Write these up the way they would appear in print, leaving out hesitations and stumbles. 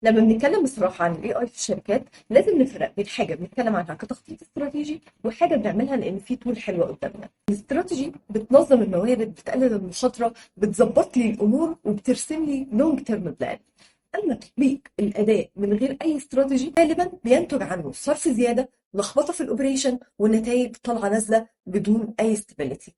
لما بنتكلم بصراحة عن ال AI في الشركات، لازم نفرق بين حاجة بنتكلم عنها كتخطيط استراتيجي وحاجة بنعملها لأن في tool حلوة قدامنا. الاستراتيجي بتنظم الموارد، بتقلل المخاطرة، بتظبط لي الأمور وبترسم لي long term plan. أما تطبيق الأداة من غير أي استراتيجي غالبا بينتج عنه صرف زيادة، لخبطة في ال operation، والنتائج طالعة نازلة بدون أي stability.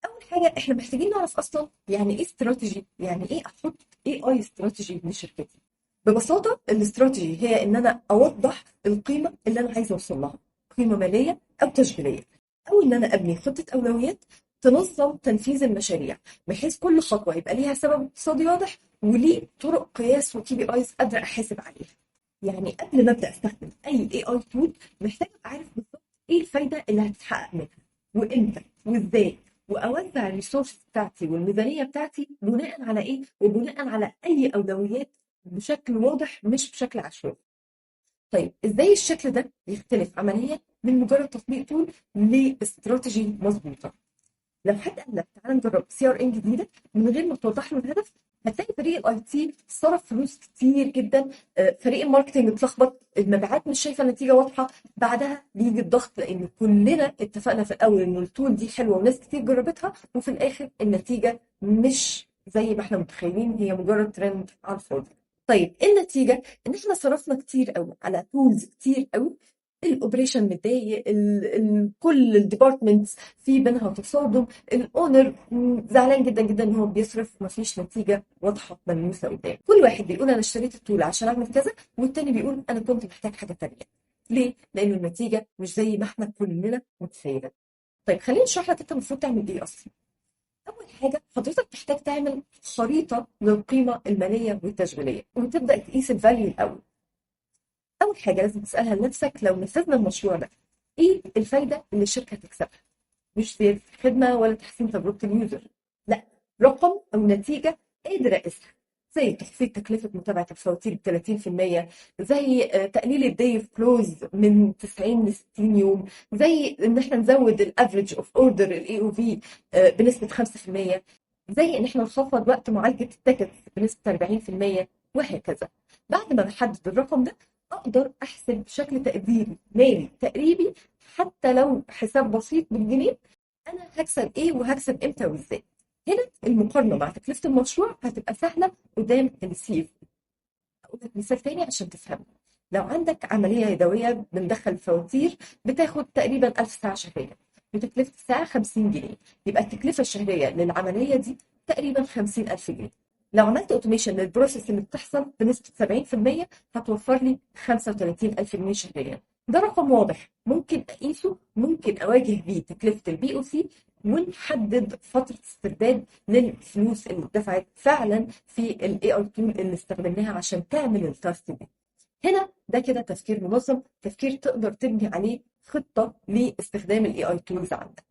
أول حاجة إحنا محتاجين نعرف أصلا يعني إيه استراتيجي، يعني إيه أحط AI strategy لشركتي. ببساطة الاستراتيجي هي إن أنا أوضح القيمة اللي أنا عايزة أوصل لها، قيمة مالية أو تشغيلية، أو إن أنا أبني خطة أولويات تنظم تنفيذ المشاريع بحيث كل خطوة يبقى ليها سبب اقتصادي واضح وليه طرق قياس و KPIs قادرة أحاسب عليها. يعني قبل ما أبدأ أستخدم أي AI tool محتاج أبقى عارف بالظبط إيه الفايدة اللي هتتحقق منها وإمتى وإزاي، وأوزع ال resource بتاعتي والميزانية بتاعتي بناء على إيه وبناء على أي أولويات بشكل واضح مش بشكل عشوائي. طيب ازاي الشكل ده يختلف عمليا من مجرد تطبيق tool لاستراتيجي مظبوطة؟ لو حد قال لك تعالى نجرب CRM جديدة من غير ما توضح له الهدف، هتلاقي فريق ال IT صرف فلوس كتير جدا، فريق ال marketing اتلخبط، المبيعات مش شايفه نتيجة واضحة. بعدها بيجي الضغط لان كلنا اتفقنا في الاول ان ال tool دي حلوة وناس كتير جربتها، وفي الاخر النتيجة مش زي ما احنا متخيلين، هي مجرد ترند على الفاضي. طيب ايه النتيجة؟ ان احنا صرفنا كتير قوي على tools كتير قوي، ال operation متضايق، كل ال departments في بينها تصادم، ال owner زعلان جدا جدا ان هو بيصرف ومفيش نتيجة واضحة ملموسة قدام. كل واحد بيقول انا اشتريت ال tool عشان اعمل كذا، والتاني بيقول انا كنت محتاج حاجة تانية. ليه؟ لان النتيجة مش زي ما احنا كلنا متخيلين. طيب خليني اشرح لك انت المفروض تعمل ايه اصلا. أول حاجة حضرتك محتاج تعمل خريطة للقيمة المالية والتشغيلية وتبدأ تقيس ال value الأول. أول حاجة لازم تسألها لنفسك، لو نفذنا المشروع ده إيه الفايدة اللي الشركة هتكسبها؟ مش زيادة الخدمة ولا تحسين تجربة ال user، لا، رقم أو نتيجة قادر أقيسها، زي تخفيض تكلفة متابعة الفواتير ب 30%، زي تقليل ال day of close من 90 ل 60 يوم، زي ان احنا نزود ال average of order ال AOV بنسبة 5%، زي ان احنا نخفض وقت معالجة ال tickets بنسبة 40%، وهكذا. بعد ما بحدد الرقم ده اقدر احسب بشكل تقديري مالي تقريبي، حتى لو حساب بسيط بالجنيه، انا هكسب ايه وهكسب امتى وازاي. هنا المقارنة مع تكلفة المشروع هتبقى سهلة قدام ال CFO. أقول لك مثال تاني عشان تفهم. لو عندك عملية يدوية بندخل فواتير بتاخد تقريبا 1000 ساعة شهرية، وتكلفة الساعة 50 جنيه، يبقى التكلفة الشهرية للعملية دي تقريبا 50,000 جنيه. لو عملت automation لل process اللي بتحصل بنسبة 70% هتوفر لي 35,000 جنيه شهريا. ده رقم واضح ممكن أقيسه، ممكن أواجه بيه تكلفة ال POC، ونحدد فترة استرداد للفلوس اللي اتدفعت فعلا في ال AI tool اللي استخدمناها عشان تعمل ال task دي. هنا ده كده تفكير منظم، تفكير تقدر تبني عليه خطة لاستخدام ال AI tools عندك.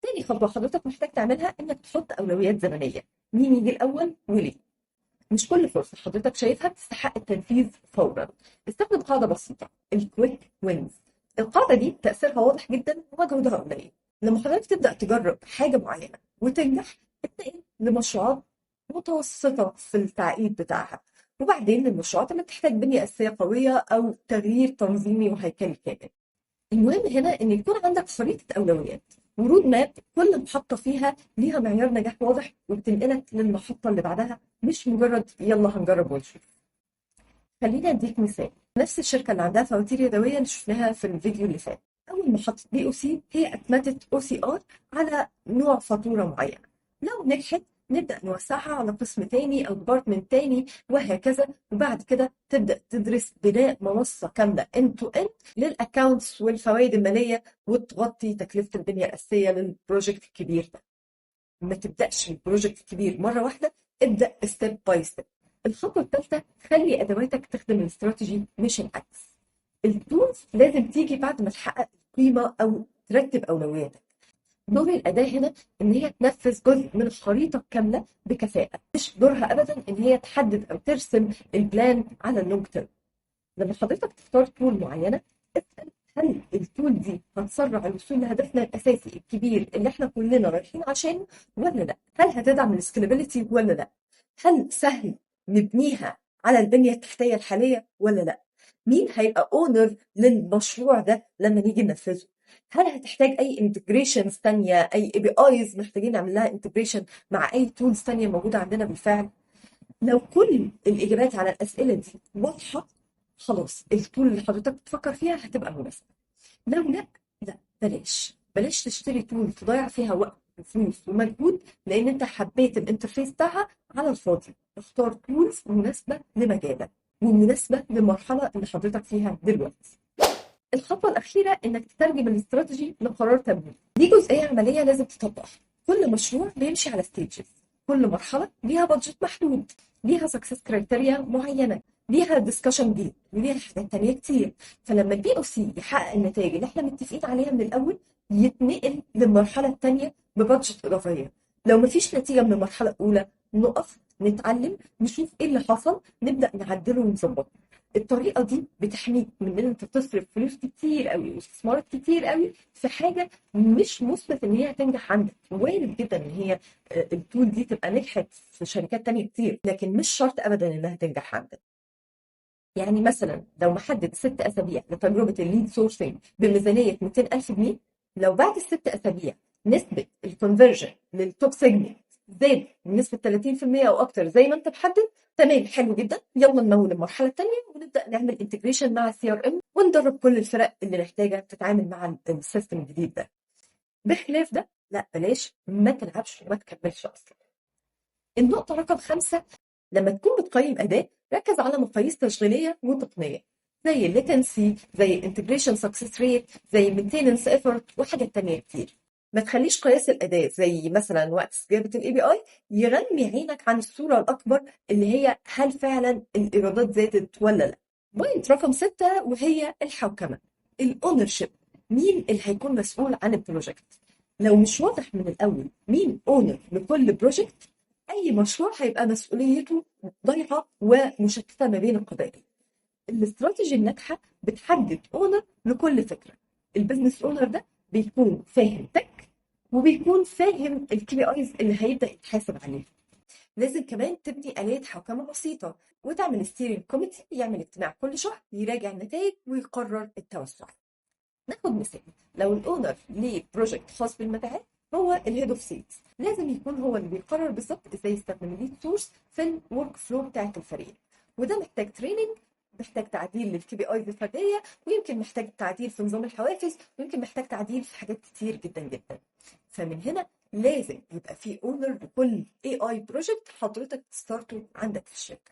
تاني خطوة حضرتك محتاج تعملها انك تحط أولويات زمنية، مين يجي الأول وليه. مش كل فرصة حضرتك شايفها بتستحق التنفيذ فورا. استخدم قاعدة بسيطة، ال quick wins. القاعدة دي تأثيرها واضح جدا ومجهودها قليل. لما حضرتك تبدأ تجرب حاجة معينة وتنجح، اتنقل لمشروعات متوسطة في التعقيد بتاعها، وبعدين للمشروعات اللي بتحتاج بنية أساسية قوية أو تغيير تنظيمي وهيكلي كامل. المهم هنا إن يكون عندك خريطة أولويات و road map، كل محطة فيها ليها معيار نجاح واضح وبتنقلك للمحطة اللي بعدها، مش مجرد يلا هنجرب ونشوف. خلينا أديك مثال، نفس الشركة اللي عندها فواتير يدوية اللي شفناها في الفيديو اللي فات، أول ما حطت POC هي أتمتت OCR على نوع فاتورة معينة. لو نجحت نبدأ نوسعها على قسم تاني أو department تاني وهكذا، وبعد كده تبدأ تدرس بناء منصة كاملة end to end لل accounts والفوائد المالية، وتغطي تكلفة البنية الأساسية لل project الكبير ده. ما تبدأش ال project الكبير مرة واحدة، ابدأ step by step. الخطوة الثالثة، خلي أدواتك تخدم الاستراتيجي مش العكس. ال tools لازم تيجي بعد ما تحقق القيمة أو ترتب أولوياتك. دور الأداة هنا إن هي تنفذ جزء من الخريطة الكاملة بكفاءة، مش دورها أبدا إن هي تحدد أو ترسم ال plan على ال long term. لما حضرتك تختار tool معينة، اسأل هل ال tool دي هتسرع الوصول لهدفنا الأساسي الكبير اللي احنا كلنا رايحين عشانه ولا لا؟ هل هتدعم ال scalability ولا لا؟ هل سهل نبنيها على البنية التحتية الحالية ولا لا؟ مين هيبقى owner للمشروع ده لما نيجي ننفذه؟ هل هتحتاج اي integrations تانية، اي APIs محتاجين نعمل لها integration مع اي tools تانية موجودة عندنا بالفعل؟ لو كل الاجابات على الاسئلة دي واضحة، خلاص ال tool اللي حضرتك بتفكر فيها هتبقى مناسبة. لو لا، لا بلاش بلاش تشتري tool تضيع فيها وقت وفلوس ومجهود لان انت حبيت ال interface بتاعها على الفاضي. اختار tools مناسبة لمجالك ومناسبة للمرحلة اللي حضرتك فيها دلوقتي. الخطوة الاخيرة انك تترجم الاستراتيجي لقرار تمويل. دي جزئية عملية لازم تطبقها. كل مشروع بيمشي على stages، كل مرحلة ليها budget محدود، ليها success criteria معينة، ليها discussion gate، وليها حاجات تانية كتير. فلما ال POC يحقق النتائج اللي احنا متفقين عليها من الاول، يتنقل للمرحلة الثانية ب budget اضافية. لو مفيش نتيجة من المرحلة الاولى، نقف، نتعلم، نشوف ايه اللي حصل، نبدا نعدله ونظبطه. الطريقة دي بتحميك من ان انت تصرف فلوس كتير قوي واستثمارات كتير قوي في حاجة مش مثبت ان هي هتنجح عندك. وارد جدا ان هي ال tool دي تبقى نجحت في شركات تانية كتير، لكن مش شرط ابدا انها تنجح عندك. يعني مثلا لو محدد 6 اسابيع لتجربة ال lead sourcing بميزانيه 200,000 جنيه، لو بعد ال6 اسابيع نسبه ال conversion لل top segment زاد بنسبة 30% او اكتر زي ما انت محدد، تمام، حلو جدا، يلا نمول المرحلة الثانية ونبدا نعمل integration مع ال CRM وندرب كل الفرق اللي محتاجه تتعامل مع ال system الجديد ده. بخلاف ده، لا بلاش، ما تلعبش وما تكملش اصلا. النقطة رقم 5، لما تكون بتقيم أداة، ركز على مقاييس تشغيلية وتقنية زي ال latency، زي ال integration success rate، زي maintenance effort، وحاجات تانية كتير. ما تخليش قياس الأداة زي مثلا وقت استجابة ال API يغمي عينك عن الصورة الأكبر اللي هي هل فعلا الإيرادات زادت ولا لا. point رقم 6 وهي الحوكمة، ال ownership. مين اللي هيكون مسؤول عن ال project؟ لو مش واضح من الأول مين owner لكل project، أي مشروع هيبقى مسؤوليته ضايعة ومشتتة ما بين القبائل. الاستراتيجي الناجحة بتحدد owner لكل فكرة. ال business owner ده بيكون فاهم tech وبيكون فاهم ال KPIs اللي هيبدا يتحاسب عليها. لازم كمان تبني آلية حوكمة بسيطة وتعمل steering committee يعمل اجتماع كل شهر يراجع النتائج ويقرر التوسع. ناخد مثال، لو ال owner ليه project خاص بالمبيعات هو ال head of sales، لازم يكون هو اللي بيقرر بالظبط ازاي يستخدم ال lead source في ال workflow بتاعت الفريق، وده محتاج training، محتاج تعديل لل KPIs الفرديه، ويمكن محتاج تعديل في نظام الحوافز، ويمكن محتاج تعديل في حاجات كتير جدا جدا. فمن هنا لازم يبقى في owner لكل AI project حضرتك ت start ه عندك في الشركة.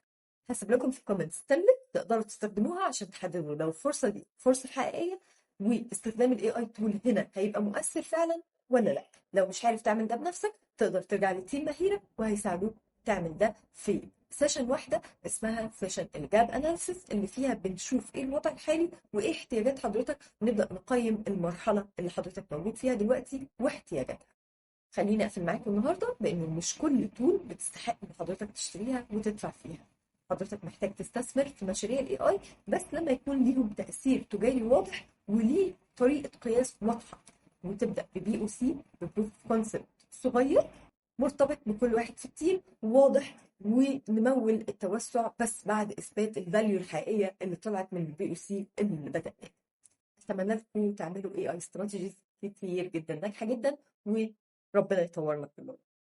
هسيب لكم في ال comments template تقدروا تستخدموها عشان تحددوا لو الفرصة دي فرصة حقيقية واستخدام ال AI tool هنا هيبقى مؤثر فعلا ولا لا. لو مش عارف تعمل ده بنفسك، تقدر ترجع ل team مهيره وهيساعدوك تعمل ده في session واحدة اسمها session ال gap analysis، اللي فيها بنشوف ايه الوضع الحالي وايه احتياجات حضرتك، ونبدا نقيم المرحلة اللي حضرتك موجود فيها دلوقتي واحتياجاتها. خليني اقفل معاكم النهارده بان مش كل tool بتستحق ان حضرتك تشتريها وتدفع فيها. حضرتك محتاج تستثمر في مشاريع ال AI بس لما يكون ليهم تاثير تجاري واضح وليه طريقه قياس واضحه، وتبدا ب POC، ب proof concept صغير مرتبط بكل واحد في ال team واضح، ونمول التوسع بس بعد اثبات ال value الحقيقية اللي طلعت من ال POC اللي بدأناه. اتمنى لكم تعملوا AI strategies كتير جدا ناجحة جدا، وربنا يطورنا كلنا.